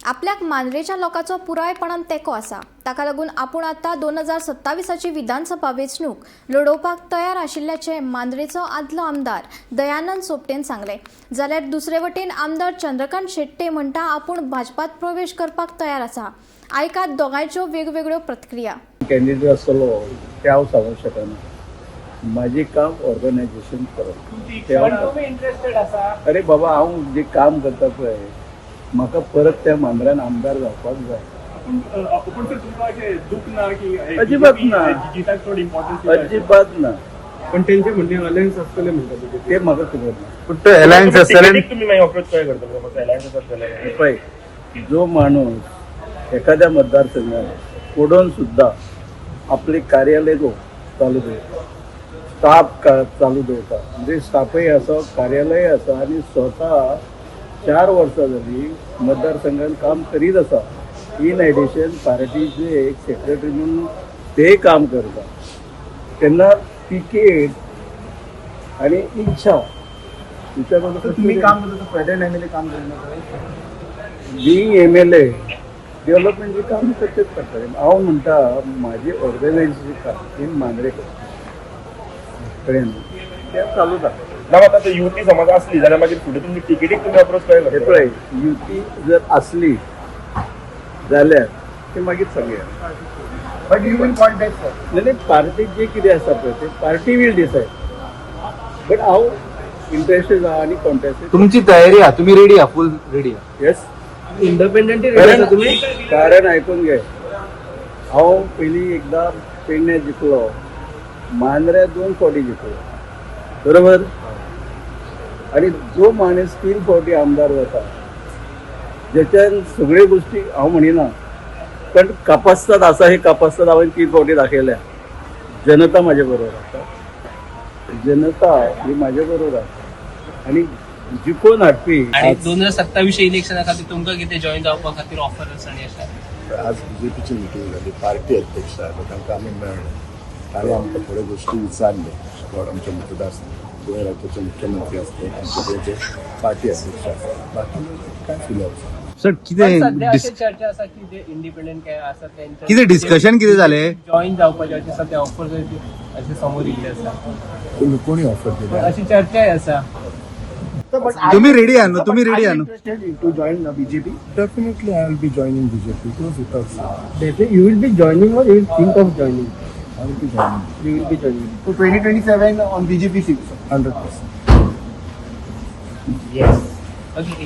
आपल्याक मांद्रेच्या लोकांचो पुरायपणान तेंको आसा. ताका लागून आपूण आतां 2027ची विधानसभा वेंचणूक लडोवपाक तयार आशिल्ल्याचें मांद्रेचो आदलो आमदार दयानंद सोपटेन सांगलें. जाल्यार दुसरे वटेन आमदार चंद्रकांत शेट्ये म्हणटा, आपूण भाजपात प्रवेश करपाक तयार आसा. आयकात दोगांयच्यो वेगवेगळ्यो प्रतिक्रिया. कॅन्डिडेट आसतलो तें हांव सांगूंक शकना. म्हाजें काम ऑर्गनायझेशन करप तें हांव तुम्ही इंटरेस्टेड आसा? अरे बाबा, हांव जें काम करता पळय, म्हाका परत त्या मांद्र्यान आमदार जावपाक जाय. पूण सर, तुमकां अशें दूख ना की हे अजिबात BJP ना. जिताक चड इम्पॉर्टन्स? अजिबात ना. पण तेंचे म्हणणे अलायन्स आसतले म्हणटा बीजेपी. ते म्हाका खबर ना. पण तो अलायन्स आसतले. तुम्ही मागीर अप्रोच कशें करतले? अलायन्स आसत जाल्यार? पळय, जो माणूस एखाद्या मतदारसंघात कोडून सुद्धा आपले कार्यालय जो चालू दवरता, स्टाफ का चालू दवरता, म्हणजे स्टाफय आसा, कार्यालय आसा आनी स्वता 4 वर्सां जाली मतदारसंघात काम करीत आसा, इन एडिशन पार्टीचे एक सेक्रेटरी म्हणून ते काम करता, तेन्ना तिकेट आणि इच्छा विचार तुम्ही काम करता, फेडरल एमएलए काम करणार. बिईंग एमएलए डेव्हलपमेंटचे काम करचेच पडटलें. हांव म्हणटा, म्हाजें ऑर्गनायझेशन काम इन मांद्रे कळ्ळें न्हू, तें चालूच आसा. ना, आतां ते युती समज आसली जाल्यार मागीर फुडें तुमची तिकेटीक तुमी अप्रोच कशें हे करतले? पळय, युती जर आसली जाल्यार ते मागीर सांगया. But you will contact, sir? नाही, पार्टी जे कितें आसा पळय ते पार्टी will decide, but हांव इंट्रस्टेड आहा आनी कॉन्टेस्टेड. तुमची तयारी हा? तुम्ही रेडी हा, फुल रेडी हा? येस. इंडिपेंडंट कारण आसा तुम्ही? कारण आयकून घे, हांव पयलीं एकदां पेडण्यां जिखलो, मांद्र्या दोन फावटी जिखलो, बरोबर? आनी जो माणूस तीन फावटी आमदार जाता, ज्याच्यान सगळ्यो गोश्टी, हांव म्हणिना, पण कापास्ताद आसा, हे कापास्ताद हांवें तीन फावटी दाखयल्या. जनता म्हाजे बरोबर आसा, जनता ही म्हाजे बरोबर आसा आनी जिखोवन हाडपी. आणि 2027 इलेक्शना खातीर तुमकां कितें जॉईन जावपा खातीर ऑफर आसा आनी अशें? आज बीजेपीची मिटींग जाली. पार्टी अध्यक्ष आयलो, तांकां आमी मेळ्ळे. तांणी आमकां थोड्यो गोश्टी विचारल्यो अबाउट आमचे मतदारसंघ. गोंय राज्याचे मुख्यमंत्री आसले, आमचे गोंयचे पार्टी अध्यक्ष आसले, बाकी कांयच उलोवप ना. सर, पण कितें सध्या अशी चर्चा आसा की जे इंडिपेंडंट काय आसा त्यांच्या कितें डिस्कशन कितें जालें? जॉईन जावपाचे अशी सध्या ऑफर असे समोर इल्ले आसा. कोणी ऑफर दिल्या? अशी चर्चाय आसा. तुम्ही रेडी आहात न्हू? तुम्ही रेडी आहात न्हू? Interested to join BJP? Definitely I will be joining BJP, goes without. You will be joining or you will think of joining? I will be joining. You will be joining. So 2027 on BJP seat? 100%. Okay.